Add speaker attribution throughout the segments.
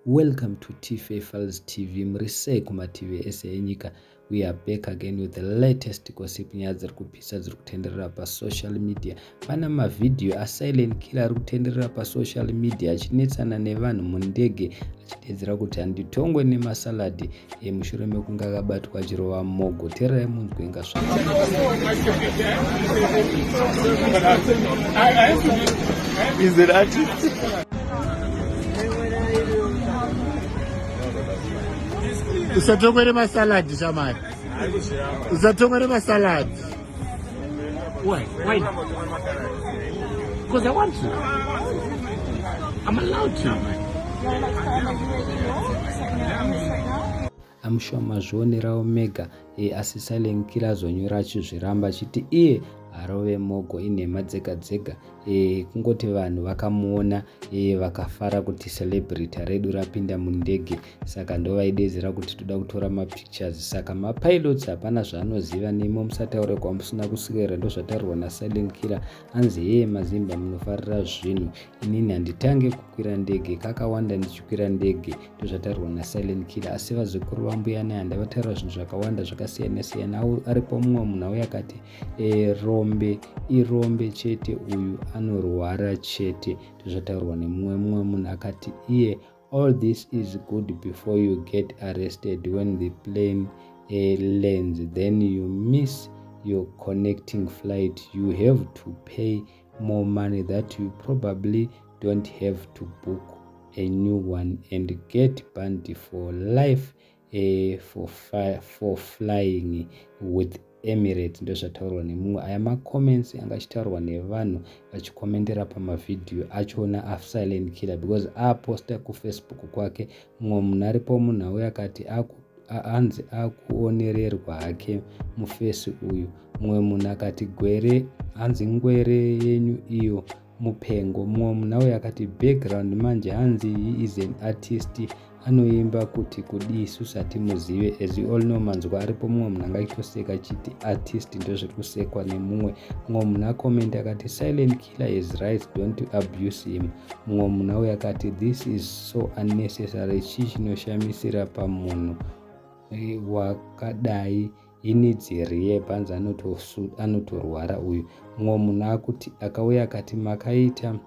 Speaker 1: Welcome to TFA Files TV. Muri sei kumativi ese enyika? We are back again with the latest gossip, nyaya dziri kupisa dziri kutenderera pasocial media. Pana mavhidhiyo aSilent Killer ari kutenderera pasocial media achinetsana nevanhu mundege, achidedzera kuti handitongwe nemasaladi, mushure mekunge akabatwa achirova mogo. Tererai munzwe inga.
Speaker 2: Is it artist? Usatongwe nemasaladi, shamari. Usatongwe nemasaladi. Why? Why? Because I want to. I'm allowed to.
Speaker 1: I'm sure mazvionerawo mega. Asi Silent Killer azonyora achizviramba achiti iye harove mogo, inhema dzega dzega. Kungoti vanhu vakamuona vakafara kuti celebrity redu rapinda mundege, saka ndovaidedzera kuti toda kutora mapictures. Saka mapilots hapana zvaanoziva nemo, musataure kwamusina kuswera. Ndozvataurwa naSilent Killer. Anzi, "Heye mazimba, munofarira zvinhu. Inini handitange kukwira ndege, kakawanda ndichikwira ndege." Ndozvataurwa naSilent Killer. Asi vazukuru vambuya Nehanda vataura zvinhu zvakawanda zvakasiyana siyana. Aripo mumwe munhu auya akati, "Rombe irombe chete, uyu anorwara chete." Ndozvataurwa nemumwe. Mumwe munhu akati iye, "All this is good before you get arrested. When the plane lands, then you miss your connecting flight. You have to pay more money that you probably don't have to book a new one and get banned for life for flying with Emirates." Ndozvataurwa nemumwe. Aya macomments anga achitaurwa nevanhu vachikomentera pamavhidhiyo achona aSilent Killer, because aposta kuFacebook kwake. Mumwe munhu aripo, munhu auya akati hanzi akuonererwa hake mufesi uyu. Mumwe munhu akati gwere, hanzi ngwere yenyu iyo mupengo. Mumwe munhu auya akati background manje, hanzi he is an artist, anoimba kuti kudii, isusu hatimuzive. As you all know, manzwa aripo mumwe munhu anga achitoseka achiti artist, ndozviri kusekwa nemumwe. Mumwe munhu akomenda akati, "Silent Killer is right, don't abuse him." Mumwe munhu auya akati, "This is so unnecessary. Chii chinoshamisira pamunhu wakadai? He needs rehab." Hanzi anotorwara uyu. Mumwe munhu akuti akauya akati, "Makaita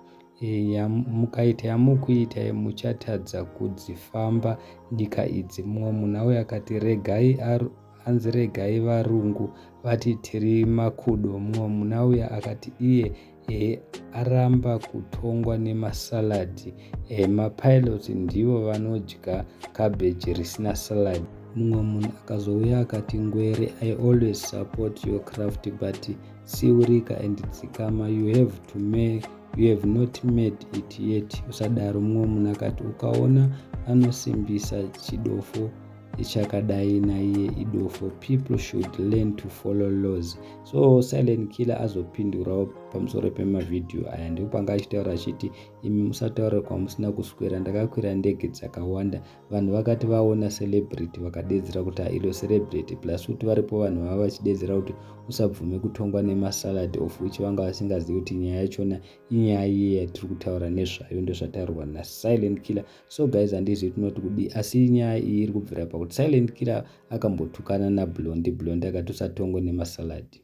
Speaker 1: mukaita yamukuita, muchatadza kudzifamba nyika idzi." Mumwe munhu auya akati, "Regai," hanzi regai varungu vati tiri makudo. Mumwe munhu auya akati iye aramba kutongwa nemasaladhi, mapilots ndivo vanodya cabbage risina salad. Mumwe munhu akazouya akati, "Ngwere, I always support your craft, but siurika and dzikama. You have not made it yet, usadaro." Mumwe munhu akati, "Ukaona anosimbisa chidofo chakadai, naiye idofo. People should learn to follow laws." So Silent Killer azopindurawo pamusoro pemavhidhiyo aya, ndipanga achitaura achiti, "Imi musataura kwamusina kuswera. Ndakakwira ndege dzakawanda. Vanhu vakati vaona celebrity vakadedzera kuti ilo celebrity." Plus kuti varipo vanhu vava vachidedzera kuti usabvume kutongwa nemasalad, of which vanga vasingazivi kuti nyaya yachona inyaya iye yatiri kutaura nezvayo. Ndozvataurwa naSilent Killer. So guys, handizivi tinoti kudii, asi nyaya iyi iri kubvira pakuti Silent Killer akambotukana naBlonde. Blonde akati usatongwe nemasaladi.